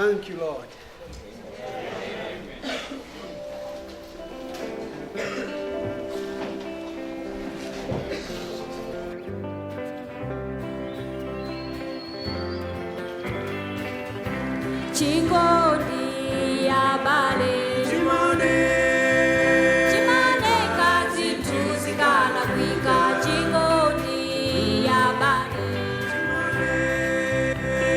Thank you, Lord. Chingoni abale Chimone. Chimaneka zinthu zikalakwika chingoni abale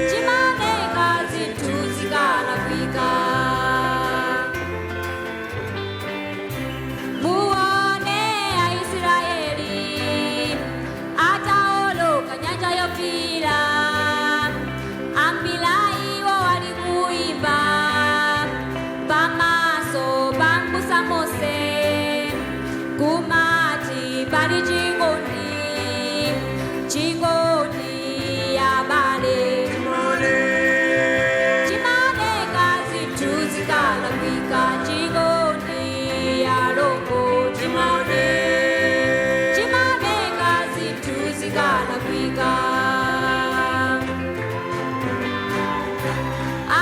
Chimaneka zinthu zikalakwika Muone Aisraeli ataoloka nyanja yofira ambila iwo ali kuimba pamaso pambusa Mose kumati pali chikondi chikondi abale chimaneka zinthu zikalakwika chikondi alongo chimone chimaneka zinthu zikalakwika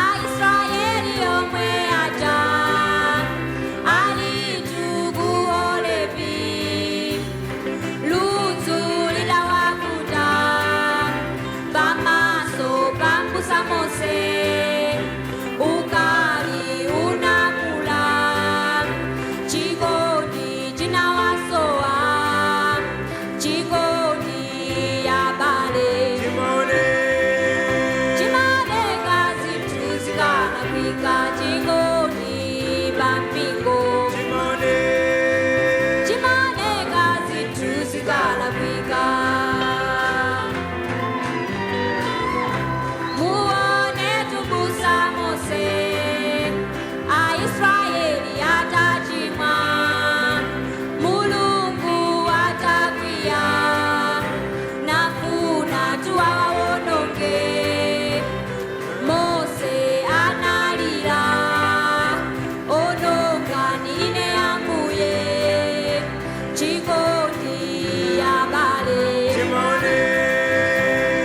Aisraeli omwe aja alitu ku Horebi ludzu lidawakuta pamaso pambusa Mose ukali unakula chikondi chinawasowa chikondi abale chimaneka zinthu zikalakwika chikondi pampingo chimaneka zinthu zikalakwika muone tubusa Mose Aisraeli atachimwa Mulungu atakwiya nafuna tuwawononge Mose analira onongani ine ambuye chikondi abale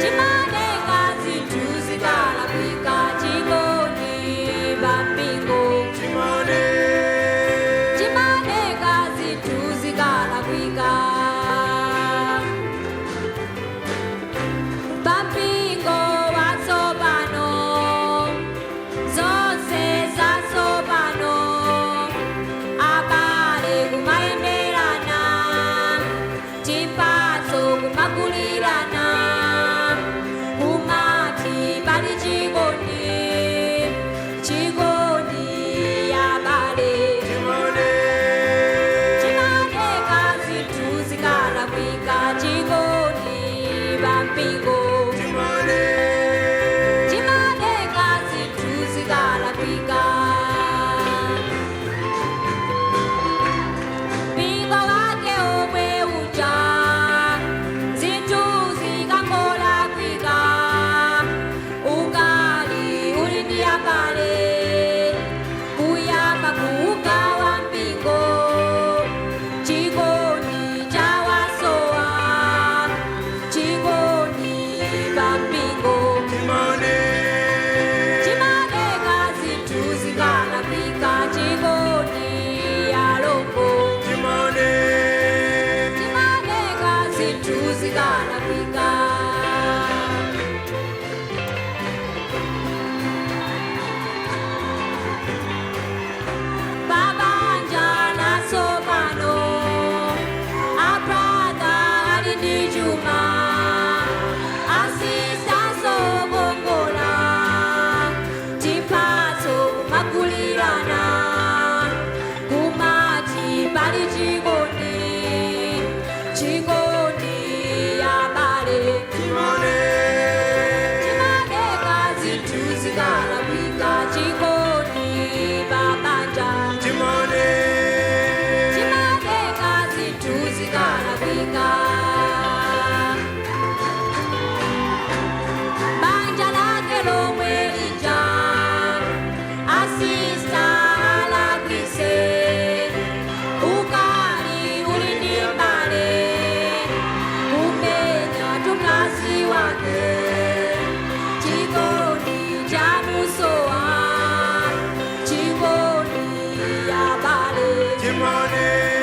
chimaneka zinthu zikalakwika chikondi pampingo chimaneka zinthu zikalakwika pampingo watsopano zonse zatsopano abale kumayenderana chipatso kumakulirana kumati pali chikondi chikondi abale chimaneka zinthu zikalakwika chikondi pampingo chimaneka zinthu zikalakwika mpingo wake omwe uja zinthu zikangolakwika ukali uli ndi abale kuyamba kuugawa mpingo chikondi chawasowa chikondi pampingo chimaneka zinthu zikalakwika chikondi alongo chimaneka zinthu zikalakwika babanja latsopano abrada ali ndi chuma asistanso kongola chipatso kumakulirana kumati pali chikondi chikondi abale Ine.